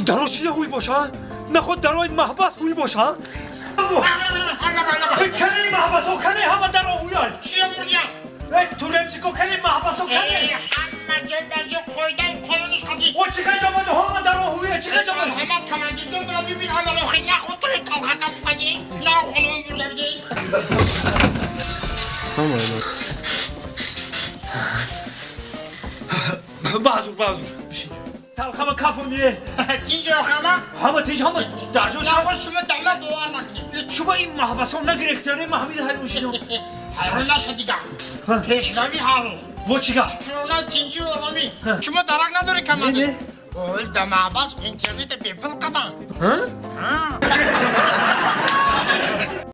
Ин даро чи ҳуй боша? Наход дарои маҳбас ҳуй боша? Кани маҳбасо, кани ҳама даро ҳуяй? Чия мурдия? Туремчико, кани маҳбасо, кани? Ҳама ҷо ба ҷо, қоидау қонуниш қатӣ. О, чӣ ҷо ба ҷо, ҳама даро ҳуя, чӣ ҷо ба ҷо? Ҳамат командир ҷон, бибин, ҳама охи наход ту талхака букаҷи на хонум бурда бидӣ. Баҳзур, баҳзур, бишин. Талхама кафоние. Тинҷо ҳама? Ҳама тинҷ, ҳама дарҷо. Наход шумо дама бовар накунед. Шумо ин маҳбасо нагирехтиёре, ма ҳамин ҳайрон шидам. Ҳайрон нашуд, дигар пешрави ҳар рӯз. Бо чӣ гап? Шукрона, тинҷи, оромӣ. Шумо дарак надоред, командир. Ол да маҳбас интернета бепул кадан.